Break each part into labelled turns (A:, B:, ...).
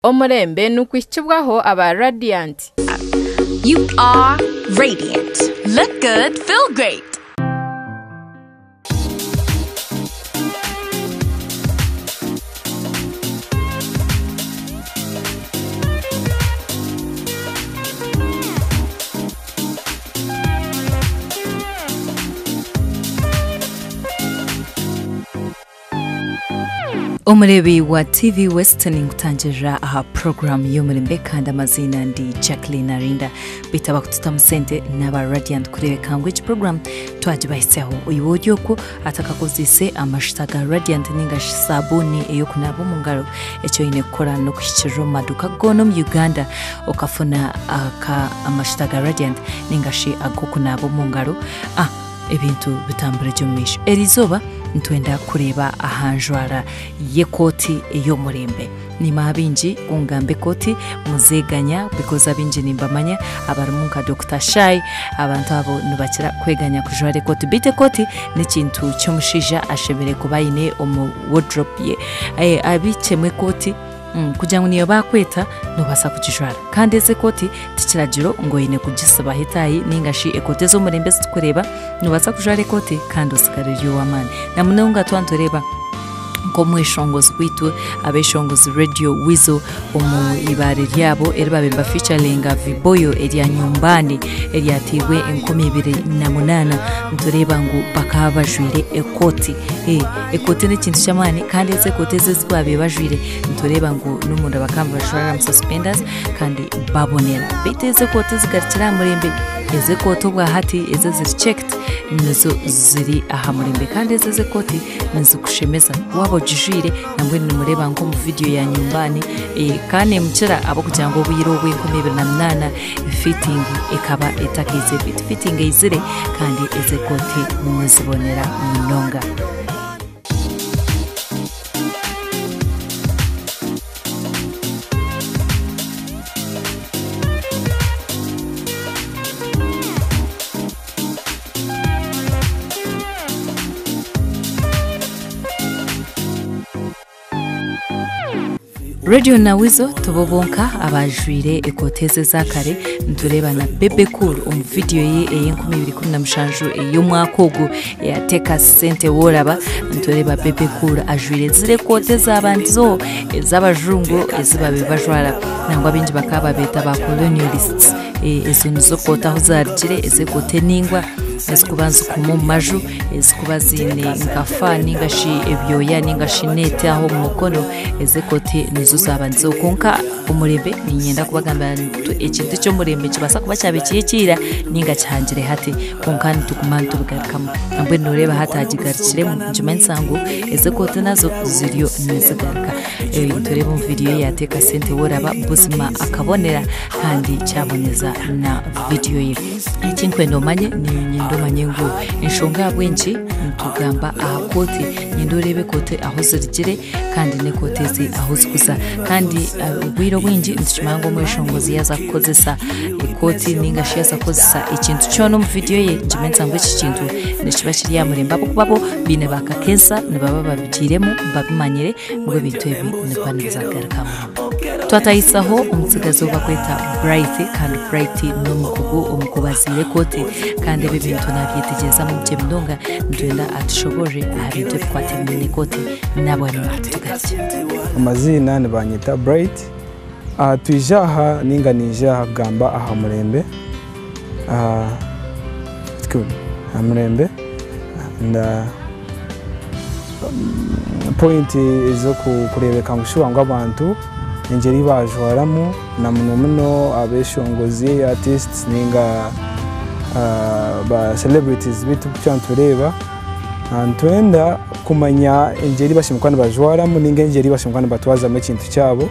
A: Omurembe nikuhikibwaho aba Radiant.
B: You are radiant. Look good, feel great.
C: Omureebi wa TV West ninkutangirira aha puroguraamu y'omurembe kandi amaziina ndi Jacqueline Arinda beitu abakututamu sente n'aba Radiant kureebeka ngu egi puroguraamu twagibahitsyaho. Oiwe ori okwo atakakozeise amajuta ga Radiant ninga shi saabuuni ey'okunaaba omu ngaro, eki oine kukora n'okuhikirira omu maduuka goona omu Uganda okafuna aka amajuta ga Radiant ninga shi ag'okunaaba omu ngaro. Ah, ebintu bitambure gye omu maisho. Eriizooba nitwenda kureeba aha njwara y'ekooti ey'omurembe. Niimuha baingi ku ngamba ekooti muzeeganya because abaingi nimbamanya abarimu nka Dokita Shai, abantu abo nibakira kweganya kujwara ekooti. Beitu ekooti n'ekintu ky'omushaija ashemereire kuba aine omu wardrobe ye. Abiikyemu ekooti kugira ngu niiwe baakweta noobaasa kugijwara. Kandi ezi ekooti ti kiragiro ngu oine kugisibaho etaayi nainga shi ekooti ez'omurembe ezi turikureeba, noobaasa kujwara ekooti kandi otsigare ori ow'amaani. Na munonga twaba nitureeba nk'omweshongozi waitu abeshongozi Radio Weasel omu ibaare ryabo eri baabaire nibafiicaringa Viboyo erya Nyumbani eryateirwe 2008 nitureeba ngu bakaba bajwaire ekooti. Ekooti n'ekintu ky'amaani kandi ezi ekooti ezi ezi baabaire bajwaire nitureeba ngu n'omunda bakaba nibajwaramu suspenders kandi babonera. Beitu ezi ekooti ezigarukire aha murembe, ezi ekooti obwahati ezi eziri checked nizo ziri aha murembe kandi ezi ez'ekooti nizikushemeza waaba ogijwaire nambwenu nimureeba nk'omu vidiyo ya Nyumbani ekaba neemukira ahabw'okugira ngu obwire obwo 2008 fiitingi ekaba etakaizire beitu fiitingi eizire kandi ezi ekooti nizibonera munonga. Radio na Weasel tibo bonka abaajwaire ekooti ezi eza kare, nitureeba na Bebe Cool omu vidiyo ye ey'enkumi ibiri ikumi na mushanju ey'omwaka ogu eya Teeka Sente Wooraba, nitureeba Bebe Cool ajwaire ziri ekooti ezaabandizeho ez'abajungu ezi baabaire bajwara nangwa baingi bakaba babeeta ba colonialists. Ezo nizo kooti ahu zaarugire, ezo ekooti eningwa ezikuba nizikuma omu maju, ezikuba ziine nka fa ninga shi ebyoya ninga shi neeti aho omu mukono, ezo ekooti nizo zaabandizeho. Kwonka omurembe niinyenda kubagambira nti ekintu eky'omurembe nikibaasa kuba kyabaire kiri ekya ira ninga kihangire hati kwonka nituguma nitubigarukamu. Nambwenu nooreeba hati hagigarukiremu nikimanyisa ngu ezo ekooti nazo ziriyo nizigaruka. Nitureeba omu vidiyo ye yateeka sente woraba buzima akabonera kandi kyaboneza na vidiyo ye. Eki nkwenda omanye, niinyenda omanye ngu enshonga ahabw'enki nitugamba aha kooti, niinyenda oreebe ekooti ahu zirugire kandi n'ekooti ezi ahu zirikuza. Kandi obwire obwingi nitukimanya ngu omweshongozi yaaza kukozesa ekooti ninga shi yaaza kukozesa ekintu kyona omu vidiyo ye, nikimanyisa ngu eki kintu nikiba kiri aha murembe ahabw'okuba bo baine baakakensa nibaba babigiiremu babimanyire ngu ebintu ebi nibiba nibiza kugarukamu. Twatahisaho omutsigazi ou barikweta Bright kandi Bright n'omukugu omu kubaziira ekooti kandi ebi ebintu naabyetegyereza gye munonga nitwenda atushoboorore aha bintu ebikwatiraine n'ekooti nabwanyima tugarukye.
D: Amaziina nibanyeta Bright. Twija aha ninga niija aha kugamba aha murembe aha murembe Pointi ez'okureebeka ngu shuba ngu abantu engyeri ei baajwaramu na muno muno abeshongozi, artists ninga ba celebrities beitu twaba nitureeba, nitwenda kumanya engyeri ei bashemereire kuba nibajwaramu ninga engyeri ei bashemereire kuba nibatwazamu ekintu kyabo.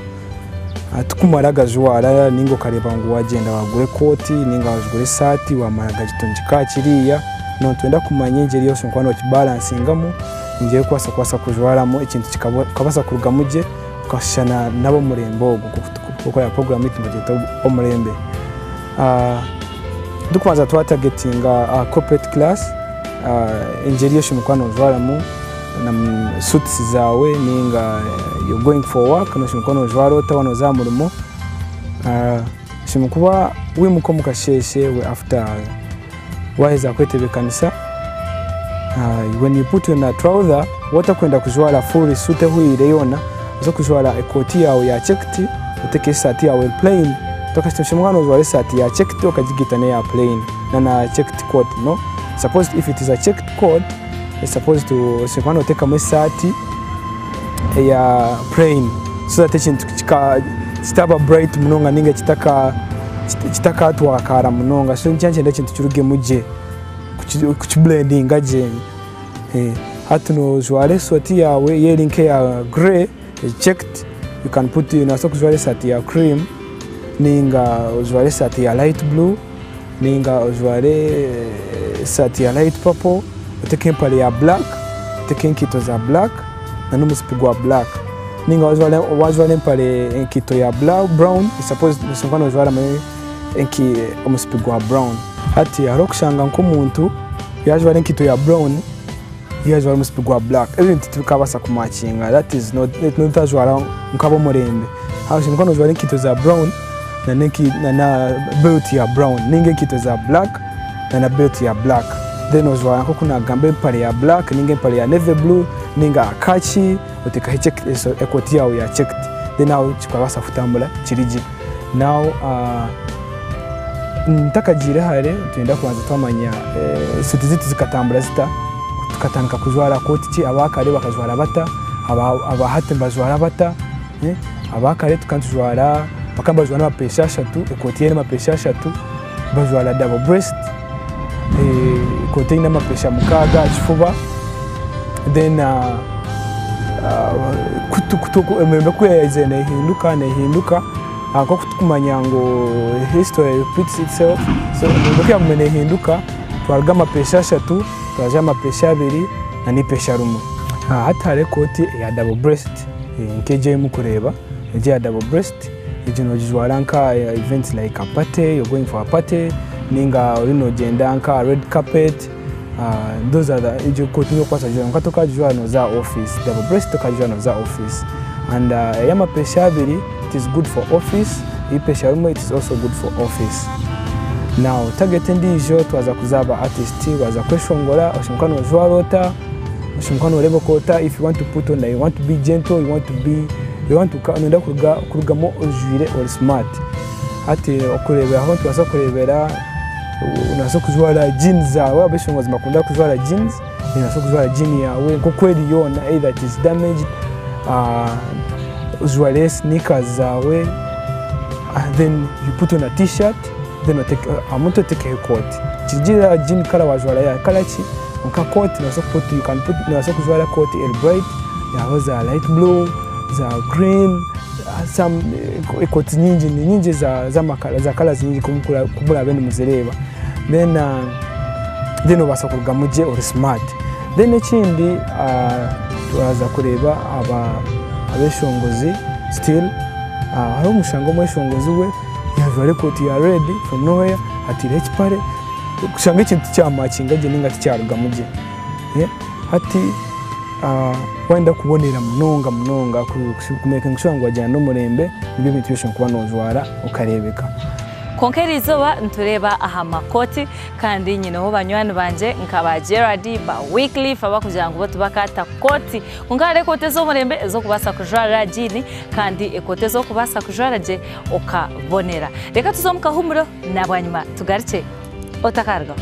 D: Tikumara gajwara ninga okareeba ngu wagyenda wagura ekooti ninga wagura esaati wamara gagitungika kiriya, nitwenda kumanya engyeri ei oshemereire kuba nokibalansingamu, engyeri ei orikubaasa kubaasa kujwaramu ekintu kikabaasa kurugamu gye okashushana n'ab'omurembe ogwo nk'oku turikukorera puroguraamu yaitu nibagyeta omurembe. Turikubanza twatagetinga corporate class, engyeri ei oshemereire kuba nojwaramu. Na suits zaawe ninga you're going for work noshemereire kuba nojwara ota waaba nooza aha murimo? Oshemereire kuba wimuka omu kasheeshe after waaheza kwetebeekanisa, when you put on a trouser waaba otakwenda kujwara full suit ehweire yoona, nooza kujwara ekooti yaawe ya checked otekeho esaati yaawe plain. Oshemereire kuba nojwara esaati ya checked okagigaita n'eya plain na checked coat no. Suppose if it is a checked coat, it's supposed to oshemereire kuba noteekamu esaati eya plain so that ekintu kitaba bright munonga ninga kitakatwakara munonga. So nikyo nikyenda ekintu kirugemu gye, kukiblendinga gye. Hati nojwara esaati yaawe eri nk'eya grey checked, you can put nobaasa kujwara esaati ya cream ninga ojware esaati ya light blue ninga ojware esaati ya light purple, otekeho empare ya black, otekeho enkaito za black n'omusipi gwa black. Ninga wajwara empare enkaito ya brown, suppose kuba nojwaramu omusipi gwa brown. Hati hariho okushanga nk'omuntu yajwara enkaito ya brown, yajwara omusipi gwa black, ebintu tibikabaasa kumatchinga, that is not notajwara nk'ab'omurembe. Oshemereire kuba nojwara enkaito za brown na belt ya brown ninga enkaito za black na belt ya black. Then ojwara nk'oku nagamba empare ya black ninga empare ya navy blue ninga khaki, oteekaho ekooti yaawe ya checked, then aho kikabaasa kutambura kiri gye. Now ntakagiire hare, nitwenda kubanza twamanya suuti zaitu zikatambura zita, tukatandika kujwara kooti ki, abakare bakajwara bata, abahati nibajwara bata? Abakare tukaba nitujwara, bakaba nibajwara n'amapeesa 3, ekooti eine amapeesa 3, bajwara double breast, ekooti eine amapeesa 6 aha kifuba. Then emirembe ku yaizire neehinduka neehinduka, nk'oku tukumanya ngu history repeats itself, so emirembe ku yagumire neehinduka, twaruga aha mapeesa 3 twaza aha mapeesa 2 na n'ipeesa 1. Hati hariho ekooti eya double breast nk'egi ei murikureeba, egi eya double breast, egi noogijwara nka events like a party, you're going for a party ninga oriyo noogyenda nka red carpet, those are the egyo ekooti niyo orikubaasa kugijwara kwonka tokagijwara nooza aha office, double breast tokagijwara nooza aha office. And ey'amapeesa 2 it is good for office, ey'ipeesa 1 it is also good for office. Now target endiijo twaza kuza aha ba artist, waaza kweshongora oshemereire kuba noojwara ota, oshemereire kuba nooreebeka ota, if you want to put on, you want to be gentle, you want to be, you want to nooyenda kurugamu ojwire ori smart. Hati okureeberaho nitubaasa kureebera, nobaasa kujwara jeans zaawe, abeshongozi nibakunda kujwara jeans, nobaasa kujwara jean yaawe nk'oku eri yoona either it is damaged, ojware sneakers zaawe, then you put on a t-shirt, then aha mutwe otekeho ekooti. Nikirugiirira jean colour wajwara ya colour ki, kwonka kooti nobaasa put, you can put, nobaasa kujwara kooti eri bright, hariho za light blue, za green, some ekooti nyingi ni nyingi za colours nyingi ku muraabe nimuzireeba. Then obaasa kurugamu gye ori smart. Then ekindi, twaza kureeba abeshongozi still, hariho omushanga omweshongozi we yajwara ekooti ya red from nowhere, ateireho ekipare, kushanga ekintu tikyamatchinga gye ninga tikyarugamu gye. Hati wayenda kubonera munonga munonga, kumakinga sure ngu wagyenda n'omurembe, nibyo ebintu ebi oshemereire kuba nojwara okareebeka.
C: Kwonka eri izooba nitureeba aha makooti kandi nyineho banywani bangye nka ba Gerard, ba Wycliffe abakugira ngu bo tibakaata kooti. Kwonka hariho ekooti ez'omurembe ez'okubaasa kujwara jiini kandi ekooti ez'okubaasa kujwara gye okabonera. Reka tuze omu kahumuro na bwanyima tugarukye otakarugaho.